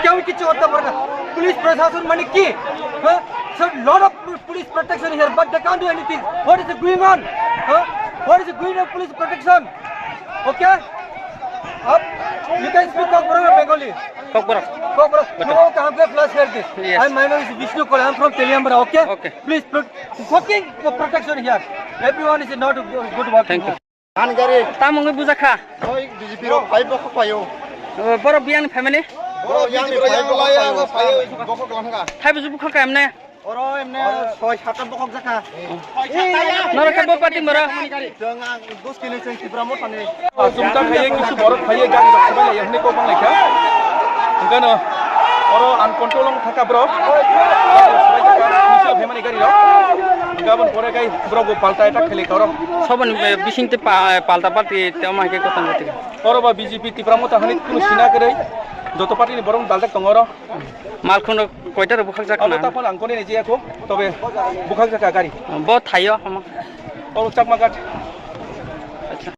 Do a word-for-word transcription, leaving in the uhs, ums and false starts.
কেউ কিছু করতে পারে না। পুলিশ প্রশাসন মানে কি? হ্যাঁ? Sir, lot of police protection here, but they can't do anything. What is going on? Huh? What is going on, police protection? Okay? Up. You can speak Kokborok or Bengali? Kokborok. Kokborok. Betul. You know, kahan pe flash kar de? Yes. I'm, my name is Vishnu Kole. I'm from Teliamura, okay? Okay. Please, pro-, fucking protection here. Everyone is not good working. Thank you. Here. Ani gari. Tamo wngwi bujak kha? Oi, B J P rok phai bokhok phaio. O, borok biyang ni phaimani? Borok yang ni phai bokhok phaio. Phai bokhok lang kha. Phai buju bukhok kha emne? Oro emne soi sat ta bokhok jakha. Norok khe bo party moro? Chwng ang dos kilo chwng Tipra Motha ni. Chumta khaiye kisu borok khaiye gari rok khabai lai hwnwi kok bang lai kha. Hwnkhe no oro uncontrol wng thaka borok. Soi jakha, kisu phaimani gari rok. Hwnkhe aboni pore kai borok bo palta attack khailai kha oro. Soboni, eh, bising te pa-, palta party te omo hai khe kwthang kwthwi. Oro ba B J P Tipra Motha hani kunu sina kwrwi. Joto party ni borok ni daljak tongo oro. Malkhung rok koita rok bukhak jak na? Abo taphano ang koni ni jaya kho, tobe bukhak jak gari. Bo thaio omo. Oro Chakma Ghat.